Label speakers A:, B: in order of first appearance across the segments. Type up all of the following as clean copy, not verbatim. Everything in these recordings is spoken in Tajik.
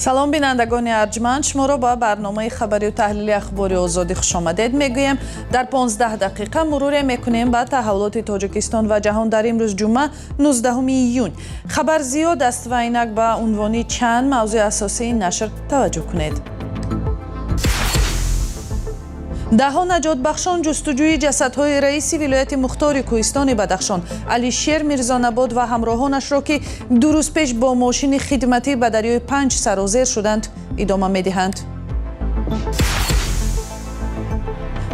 A: Салом, бинандагони арҷманд, шуморо ба барномаи хабарию таҳлили Ахбори Озодӣ хушомадед мегӯем. Дар 15 дақиқа муруре мекунем ба таҳаввулоти Тоҷикистон ва ҷаҳон дар имрӯз, ҷумъа, 19 июн. Хабар зиёд аст ва инак ба унвони чанд мавзӯи асосии нашр таваҷҷӯҳ кунед. Даҳҳо наҷотбахшон ҷустуҷӯи ҷасадҳои раиси вилояти мухтори кӯҳистони Бадахшон Алишер Мирзонабод ва ҳамроҳонашро, ки 2 рӯз пеш бо мошини хидматӣ ба дарёи Панҷ сарозер шуданд, идома медиҳанд.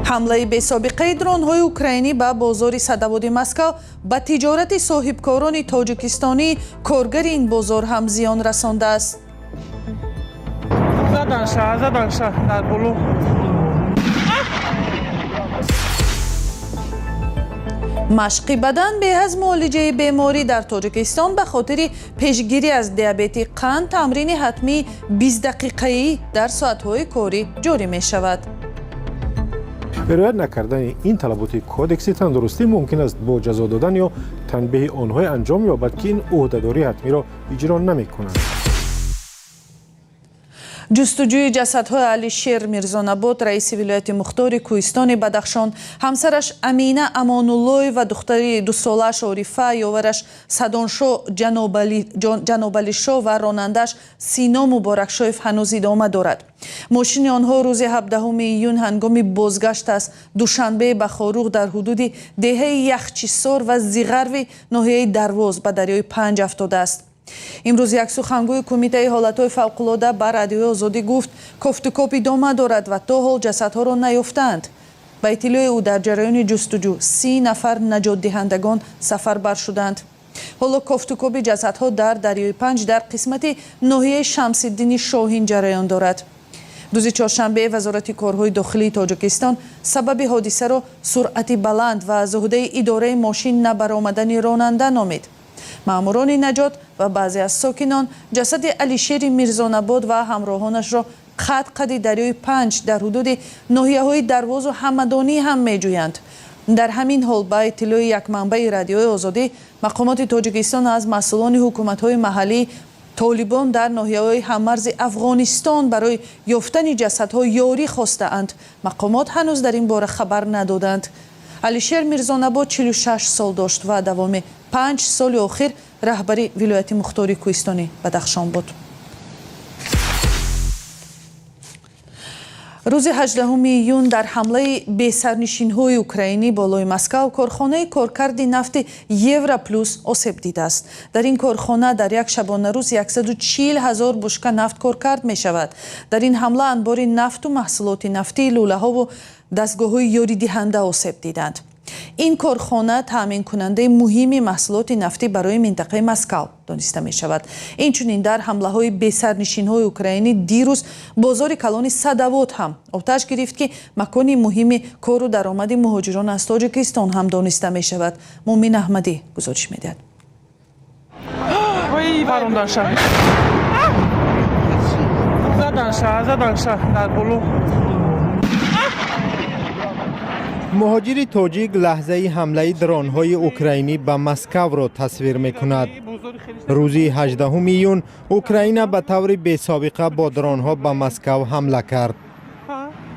A: Ҳамлаи бесобиқаи дронҳои украинӣ ба бозори Садоводи Москав ба тиҷорати соҳибкорони тоҷикистонӣ, коргари ин бозор ҳам зиён расондааст.
B: Заданша дар боло.
A: Машқи бадан беҳаз муолиҷаи беморӣ. Дар Тоҷикистон ба хотири пешгирӣ аз диабети қанд тамрини ҳатмии 20 дақиқаӣ дар соатҳои корӣ ҷорӣ мешавад.
C: Риоят накардани ин талаботи кодекси тандурустӣ мумкин аст бо ҷазо додан ё танбеҳи онҳое анҷом ёбад, ки ин ӯҳдадории ҳатмиро иҷро намекунанд.
A: Ҷустуҷӯи ҷасадҳои Алишер Мирзонабод, раиси вилояти мухтори кӯҳистони Бадахшон, ҳамсараш Амина Амонуллоев ва духтари дусолааш Орифа, ёвараш Садоншо Ҷанобалишо ва ронандааш Сино Муборакшоев ҳанӯз идома дорад. Мошини онҳо рӯзи 17 июн ҳангоми бозгашт аз Душанбе ба Хоруғ дар ҳудуди деҳаи Яхчисор ва Зиғарви ноҳияи Дарвоз ба дарёи Панҷ афтодааст. Имрӯз як сухангӯи Кумитаи ҳолатҳои фавқулода ба Радиои Озодӣ гуфт, кофтукоб идома дорад ва то ҳол ҷасадҳоро наёфтаанд. Ба иттилои ӯ, дар ҷараёни ҷустуҷӯ 30 нафар наҷотдиҳандагон сафарбар шуданд. Ҳоло кофтукоби ҷасадҳо дар дарёи Панҷ дар қисмати ноҳияи Шамсиддини Шоҳин ҷараён дорад. Рӯзи чоршанбе Вазорати корҳои дохилии Тоҷикистон сабаби ҳодисаро суръати баланд ва аз уҳдаи идораи мошин набаромадани ронанда номид. Маъмурони наҷот ва баъзе аз сокинон ҷасади Алишери Мирзонабод ва ҳамроҳонашро қад қади дарёи Панҷ дар ҳудуди ноҳияҳои Дарвозу Ҳамадонӣ ҳам меҷӯянд. Дар ҳамин ҳол, ба иттилои як манбаи Радиои Озодӣ, мақомоти Тоҷикистон аз масъулони ҳукуматҳои маҳаллии толибон дар ноҳияҳои ҳаммарзи Афғонистон барои ёфтани ҷасадҳо ёрӣ хостаанд. Мақомот ҳанӯз дар ин бора хабар надоданд. Алишер Мирзонабод 46 сол дошт ва давоми 5 соли охир раҳбари вилояти мухтори кӯҳистони Бадахшон буд. Рӯзи 18 июн дар ҳамлаи бесарнишинҳои украинӣ болои Москав корхонаи коркарди нафти Европлюс осеб дидааст. Дар ин корхона дар як шабонарӯз 140 ҳазор бушка нафт коркард мешавад. Дар ин ҳамла анбори нафту маҳсулоти нафтӣ, лӯлаҳову дастгоҳҳои ёридиҳанда осеб диданд. Ин корхона таъминкунандаи муҳими маҳсулоти нафтӣ барои минтақаи Москав дониста мешавад. Инчунин дар ҳамлаҳои бесарнишинҳои украинӣ дирӯз бозори калони Садовод ҳам оташ гирифт, ки макони муҳими кору даромади муҳоҷирон аз Тоҷикистон ҳам дониста мешавад. Мумин Аҳмадӣ гузориш медиҳад.
B: Паронданша. Заданша дар боло.
D: Муҳоҷири тоҷик лаҳзаи ҳамлаи дронҳои украинӣ ба Москавро тасвир мекунад. Рӯзи 18 июн Украина ба таври бесобиқа бо дронҳо ба Москав ҳамла кард.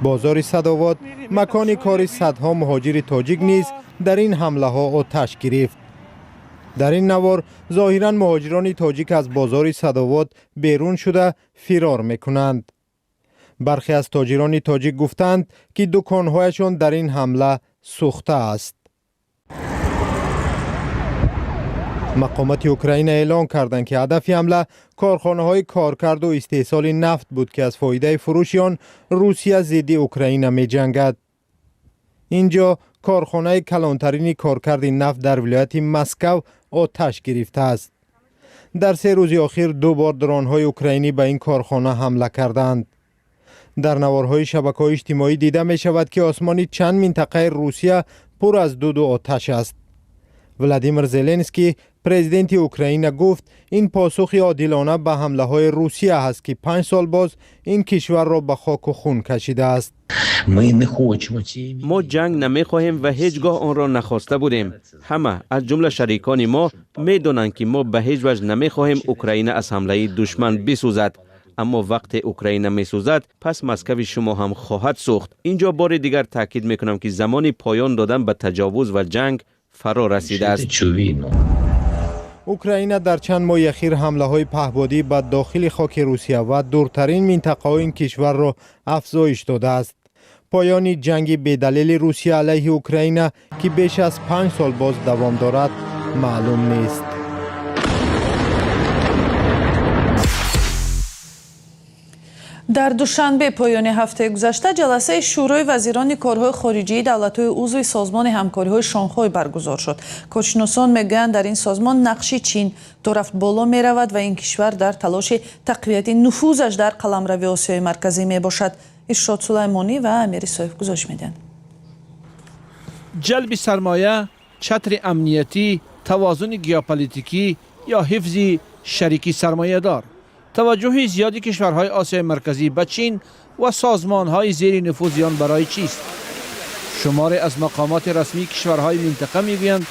D: Бозори Садовод, макони кори садҳо муҳоҷири тоҷик низ дар ин ҳамлаҳо оташ гирифт. Дар ин навор зоҳиран муҳоҷирони тоҷик аз бозори Садовод берун шуда фирор мекунанд. Бархе аз тоҷирони тоҷик гуфтанд, ки дуконҳояшон дар ин ҳамла сӯхтааст. Мақомоти Украина эълон карданд, ки ҳадафи ҳамла корхонаҳои коркарду истеҳсоли нафт буд, ки аз фоидаи фурӯши он Русия зидди Украина меҷангад. Ин ҷо корхонаи калонтарини коркарди нафт дар вилояти Москав оташ гирифтааст. Дар 3 рӯзи охир ду бор дронҳои украинӣ ба ин корхона ҳамла карданд. Дар наворҳои шабакаҳои иҷтимоӣ дида мешавад, ки осмони чанд минтақаи Русия пур аз дуду оташ аст. Владимир Зеленский, президенти Украина, гуфт, ин посухи одилона ба ҳамлаҳои Русия ҳаст, ки 5 сол боз ин кишварро ба хоку хун кашидааст.
E: Мо ҷанг намехоҳем ва ҳеҷ гоҳ онро нахоста будем. Ҳама, аз ҷумла шарикони мо, медонанд, ки мо ба ҳеҷ ваҷҳ намехоҳем Украина аз ҳамлаи душман бисӯзад. Аммо вақте Украина месӯзад, пас Москваи шумо ҳам хоҳад сӯхт. Инҷо бори дигар таъкид мекунам, ки замони поён додан ба таҷовуз ва ҷанг фаро расидааст.
D: Украина дар чанд моҳи ахир ҳамлаҳои паҳбодӣ ба дохили хоки Русия ва дуртарин минтақаҳои ин кишварро афзоиш додааст. Поёни ҷанги бедалели Русия алайҳи Украина, ки беш аз 5 сол боз давом дорад, маълум нест.
A: Дар Душанбе поёни ҳафтаи гузашта ҷаласаи Шӯрои вазирони корҳои хориҷии давлатҳои узви Созмони ҳамкориҳои Шонхой баргузор шуд. Коршиносон мегӯянд, дар ин созмон нақши Чин торафт боло меравад ва ин кишвар дар талоши тақвияти нуфузаш дар қаламрави Осиёи Марказӣ мебошад. Иршод Сулаймонӣ ва Амир Исоев гузориш медиҳанд.
F: Ҷалби сармоя, чатри амниятӣ, тавозуни геополитикӣ ё ҳифзи шарики сармоядор. Таваҷҷӯҳи зиёди кишварҳои Осиёи Марказӣ ба Чин ва созмонҳои зери нуфузи он барои чист? Шуморе аз мақомоти расмии кишварҳои минтақа мегӯянд,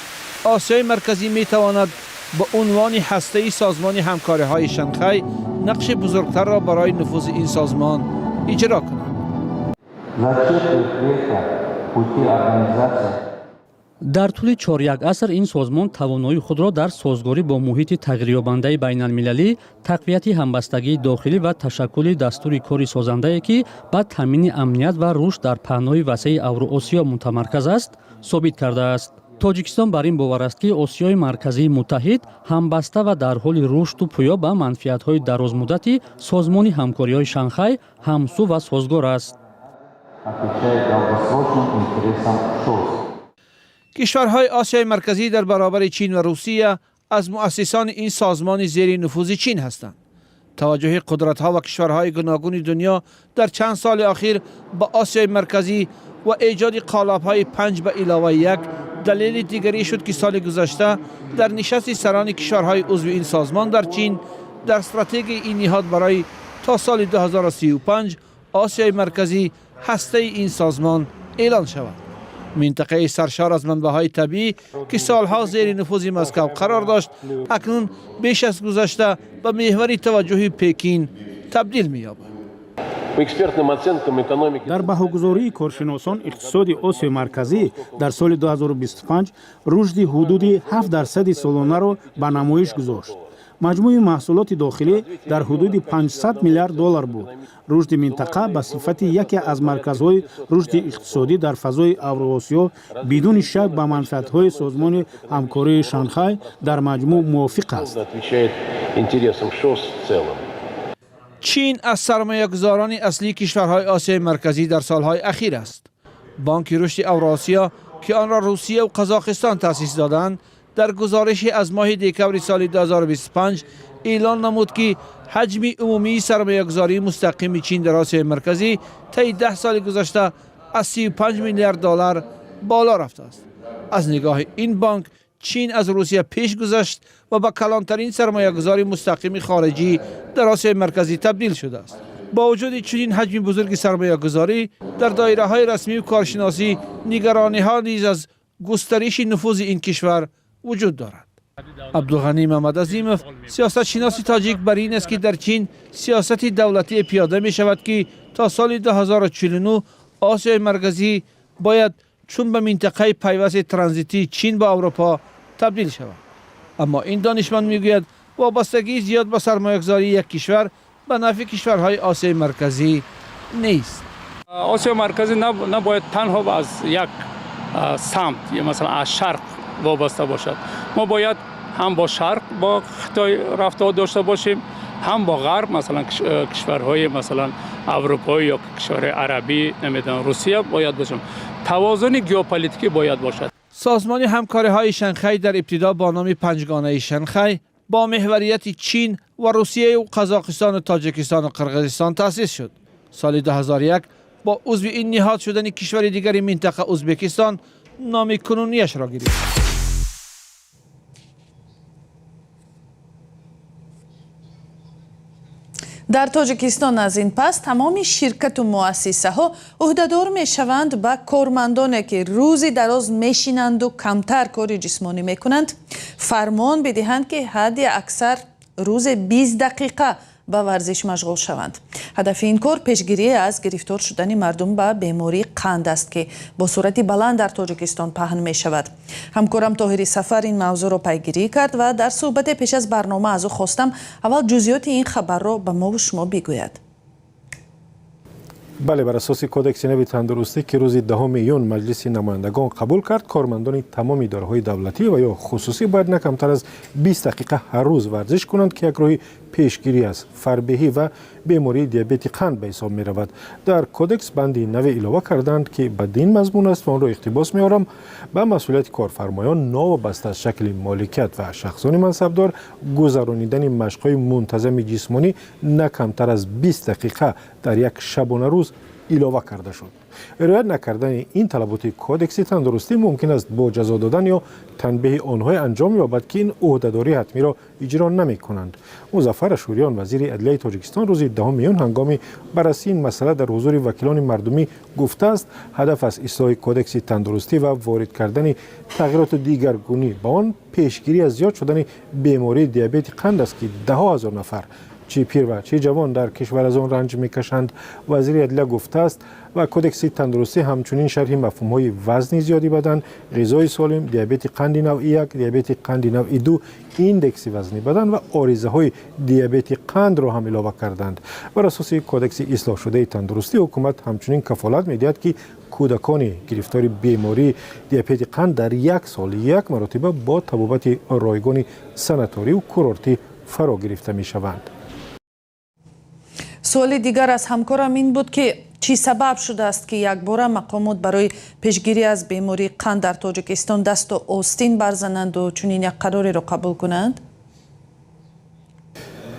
F: Осиёи Марказӣ метавонад ба унвони ҳастаи Созмони ҳамкориҳои Шанхай нақши бузургтарро барои нуфузи ин созмон иҷро кунад.
G: Дар тӯли чоряк аср ин созмон тавоноии худро дар созгорӣ бо муҳити тағйирёбандаи байналмилалӣ, тақвияти ҳамбастагии дохилӣ ва ташаккули дастури кори созандае, ки ба таъмини амният ва рушд дар паҳнои васеи Авроосиё мутамарказ аст, собит кардааст. Тоҷикистон бар ин бовар аст, ки Осиёи Марказии муттаҳид, ҳамбаста ва дар ҳоли рушду пӯё ба манфиатҳои дарозмуддати Созмони ҳамкориҳои Шанхай ҳамсӯ ва созгор аст.
F: Кишварҳои Осиёи Марказӣ дар баробари Чин ва Русия аз муассисони ин созмони зери нуфузи Чин ҳастанд. Таваҷҷӯҳи қудратҳо ва кишварҳои гуногуни дунё дар чанд соли охир ба Осиёи Марказӣ ва эҷоди қолабҳои 5+1 далели дигарӣ шуд, ки соли гузашта дар нишасти сарони кишварҳои узви ин созмон дар Чин дар стратегияи ин ниҳод барои то соли 2035 Осиёи Марказӣ ҳастаи ин созмон эълон шавад. Минтақаи саршор аз манбаъҳои табиӣ, ки солҳо зери нуфузи Москав қарор дошт, акнун беш аз гузашта ба меҳвари таваҷҷӯҳи Пекин табдил меёбад.
H: Дар баҳогузории коршиносон, иқтисоди Осиёи Марказӣ дар соли 2025 рушди ҳудуди 7 дарсади солонаро ба намоиш гузошт. Маҷмӯи маҳсулоти дохилӣ дар ҳудуди 500 миллиард доллар буд. Рушди минтақа ба сифати яке аз марказҳои рушди иқтисодӣ дар фазои Авроосиё бидуни шак ба манфиатҳои Созмони ҳамкории Шанхай дар маҷмӯъ мувофиқ аст.
F: Чин аз сармоягузорони аслии кишварҳои Осиёи Марказӣ дар солҳои ахир аст. Бонки рушди Авроосиё, ки онро Русия ва Қазоқистон таъсис доданд, дар гузориши аз моҳи декабри соли 2025 эълон намуд, ки ҳаҷми умумии сармоягузории мустақими Чин дар Осиёи Марказӣ таи 10 соли гузашта аз 35 миллиард доллар боло рафтааст. Аз нигоҳи ин бонк, Чин аз Русия пеш гузашт ва ба калонтарин сармоягузори мустақими хориҷӣ дар Осиёи Марказӣ табдил шудааст. Бо вуҷуди чунин ҳаҷми бузурги сармоягузорӣ, дар доираҳои расмию коршиносӣ нигарониҳо низ аз густариши нуфузи ин кишвар вуҷуд дорад. Абдуғанӣ Мамадазимов, сиёсатшиноси тоҷик, бар ин аст, ки дар Чин сиёсати давлатие пиёда мешавад, ки то соли 2049 Осиёи Марказӣ бояд чун ба минтақаи пайвасти транзитии Чин ба Аврупо табдил шавад. Аммо ин донишманд мегӯяд, вобастагии зиёд ба сармоягузории як кишвар ба нафъи кишварҳои Осиёи Марказӣ нест.
I: Осиёи Марказӣ набояд танҳо аз як самт, масалан аз шарқ вобаста бошад. Мо бояд ҳам бо шарқ, бо Хитой рафтуомад дошта бошем, ҳам бо ғарб, масалан кишварҳои масалан аврупоӣ ё кишварҳои арабӣ, намедонам, Русия бояд бошем. Тавозуни геополитикӣ бояд бошад.
F: Созмони ҳамкориҳои Шанхай дар ибтидо бо номи Панҷгонаи Шанхай бо меҳварияти Чин ва Русияю Қазоқистону Тоҷикистону Қирғизистон таъсис шуд. Соли 2001 бо узви ин ниҳод шудани кишвари дигари минтақа, Ӯзбекистон, номи кунунияшро гирифт.
A: Дар Тоҷикистон аз ин пас тамоми ширкату муассисаҳо ӯҳдадор мешаванд ба кормандоне, ки рӯзи дароз мешинанду камтар кори ҷисмонӣ мекунанд, фармон бидиҳанд, ки ҳадди аксар рӯзе 20 дақиқа Ба варзиш машғул шаванд. Ҳадафи ин кор пешгирӣ аз гирифтор шудани мардум ба бемории қанд аст, ки бо суръати баланд дар Тоҷикистон паҳн мешавад. Ҳамкорам Тоҳири Сафар ин мавзӯъро пайгирӣ кард ва дар суҳбате пеш аз барнома аз ӯ хостам, аввал ҷузъиёти ин хабарро ба мову шумо бигӯяд.
C: Бале, бар асоси Кодекси нави тандурустӣ, ки рӯзи 10 июн Маҷлиси намояндагон қабул кард, кормандони тамоми идораҳои давлатӣ ва ё хусусӣ бояд на камтар аз 20 дақиқа ҳар рӯз варзиш кунанд, ки як роҳи пешгирӣ аз фарбеҳӣ ва бемории диабети қанд ба ҳисоб меравад. Дар кодекс банди наве илова карданд, ки ба дин мазмун аст ва онро иқтибос меорам: ба масъулияти корфармоён, новобаста аз шакли моликият, ва шахсони мансабдор гузаронидани машқҳои мунтазами ҷисмонӣ на камтар аз 20 дақиқа дар як шабонарӯз илова карда шуд. Риоят накардани ин талаботи Кодекси тандурустӣ мумкин аст бо ҷазо додан ё танбеҳи онҳое анҷом ёбад, ки ин ӯҳдадории ҳатмиро иҷро намекунанд. Музаффар Ашӯриён, вазири адлияи Тоҷикистон, рӯзи 10 июн ҳангоми баррасии ин масъала дар ҳузури вакилони мардумӣ гуфтааст, ҳадаф аз ислоҳи Кодекси тандурустӣ ва ворид кардани тағйироту дигаргунӣ ба он пешгирӣ аз зиёд шудани бемории диабети қанд аст, ки даҳо ҳазор нафар, чӣ пир ва чӣ ҷавон, дар кишвар аз он ранҷ мекашанд. Вазири адлия гуфтааст, ва Кодекси тандурустӣ ҳамчунин шарҳи мафҳумҳои вазни зиёди бадан, ғизои солим, диабети қанди навъи як, диабети қанди навъи ду, индекси вазни бадан ва оризаҳои диабети қандро ҳам илова карданд. Бар асоси Кодекси ислоҳшудаи тандурустӣ, ҳукумат ҳамчунин кафолат медиҳад, ки кӯдакони гирифтори бемории диабети қанд дар як сол як маротиба бо табобати ройгони санаторию курортӣ фаро гирифта мешаванд.
A: Суоли дигар аз ҳамкорам ин буд, ки чӣ сабаб шудааст, ки якбора мақомот барои пешгирӣ аз бемории қанд дар Тоҷикистон дасту остин барзананду чунин як қарореро қабул кунанд?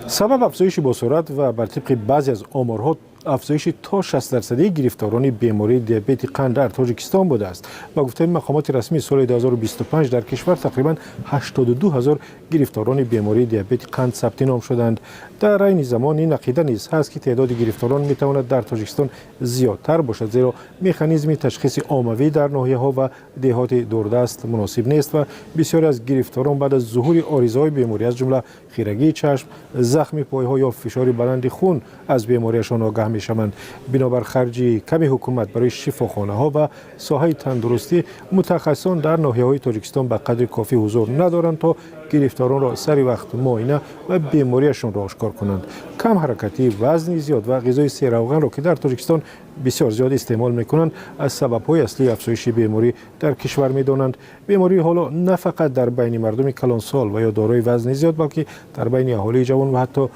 C: Сабаб афзоиши босуръат ва бар тибқи баъзе аз оморҳо афзоиши то 60-дарсадии гирифторони бемории диабети қанд дар Тоҷикистон будааст. Ба гуфтаи мақомоти расмӣ, соли 2025 дар кишвар тақрибан 82 ҳазор гирифторони бемории диабети қанд сабти ном шуданд. Дар айни замон ин ақида низ ҳаст, ки теъдоди гирифторон метавонад дар Тоҷикистон зиёдтар бошад, зеро механизми ташхиси оммавӣ дар ноҳияҳо ва деҳоти дурдаст муносиб нест ва бисёре аз гирифторон баъд аз зуҳури оризаҳои беморӣ, аз ҷумла хирагии чашм, захми пойҳо ё фишори баланди хун, аз бемориашон огаҳ мешаванд. Бинобар харҷи ками ҳукумат барои шифохонаҳо ва соҳаи тандурустӣ, мутахассисон дар ноҳияҳои Тоҷикистон ба қадри кофӣ ҳузур надоранд, то гирифторонро сари вақт муоина ва бемориашонро ошкор кунанд. Камҳаракатӣ, вазни зиёд ва ғизои серравғанро, ки дар Тоҷикистон бисёр зиёд истеъмол мекунанд, аз сабабҳои аслии афзоиши беморӣ дар кишвар медонанд. Беморӣ ҳоло на фақат дар байни мардуми калонсол ва ё дорои вазни зиёд, балки дар байни аҳолии ҷавон ва ҳатто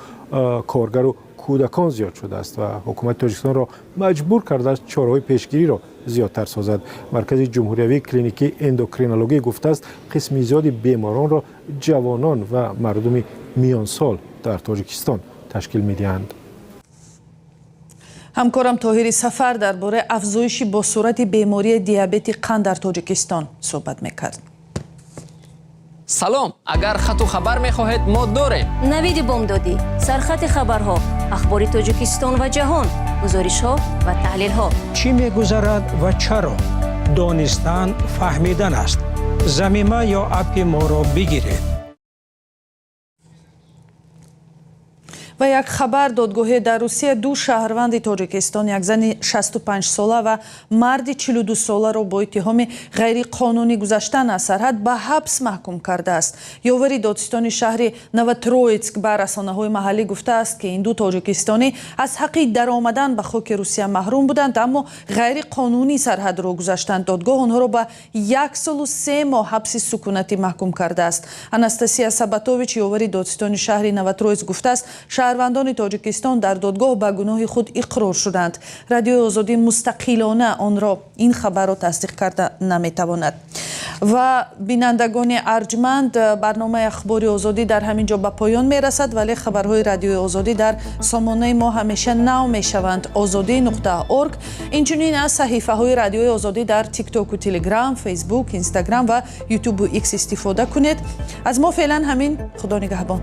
C: коргару кӯдакон зиёд шудааст ва ҳукумати Тоҷикистонро маҷбур кардааст чораҳои пешгириро зиёдтар созад. Маркази ҷумҳуриявии клиникии эндокринологӣ гуфтааст, қисми зиёди беморонро ҷавонон ва мардуми миёнсол дар Тоҷикистон ташкил медиҳанд.
A: Ҳамкорам Тоҳири Сафар дар бораи афзоиши босуръати бемории диабети қанд дар Тоҷикистон суҳбат мекард.
J: Салом, агар хату хабар мехоҳед, мо дорем.
K: Навиди бомдодӣ, сархати хабарҳо, ахбори Тоҷикистон ва ҷаҳон, гузоришҳо ва таҳлилҳо.
L: Чӣ мегузарад ва чаро? Донистан фаҳмидан аст. Замима ё аппи моро бигиред.
A: Ва як хабар: додгоҳе дар Русия ду шаҳрванди Тоҷикистон, як зани 65-сола ва марди 42-соларо бо иттиҳоми ғайриқонунӣ гузаштан аз сарҳад ба ҳабс маҳкум кардааст. Ёвари додситони шаҳри Новотроитск ба расонаҳои маҳаллӣ гуфтааст, ки ин ду тоҷикистонӣ аз ҳаққи даромадан ба хоки Русия маҳрум буданд, аммо ғайриқонунӣ сарҳадро гузаштанд. Додгоҳ онҳоро ба 1 солу 3 моҳ ҳабси сукунатӣ маҳкум кардааст. Анастасия Сабатович, ёвари додситони шаҳри Новотроитск, гуфтааст, шаҳрвандони Тоҷикистон дар додгоҳ ба гуноҳи худ иқрор шуданд. Радиои Озодӣ мустақилона онро ин хабарро тасдиқ карда наметавонад. Ва бинандагони арҷманд, барномаи Ахбори Озодӣ дар ҳамин ҷо ба поён мерасад, вале хабарҳои Радиои Озодӣ дар сомонаи мо ҳамеша нав мешаванд: озодӣ.org. Инчунин аз саҳифаҳои Радиои Озодӣ дар Тиктоку Телеграм, Фейсбук, Инстаграм ва Ютубу Икс истифода кунед. Аз мо феълан ҳамин. Худо нигаҳбон.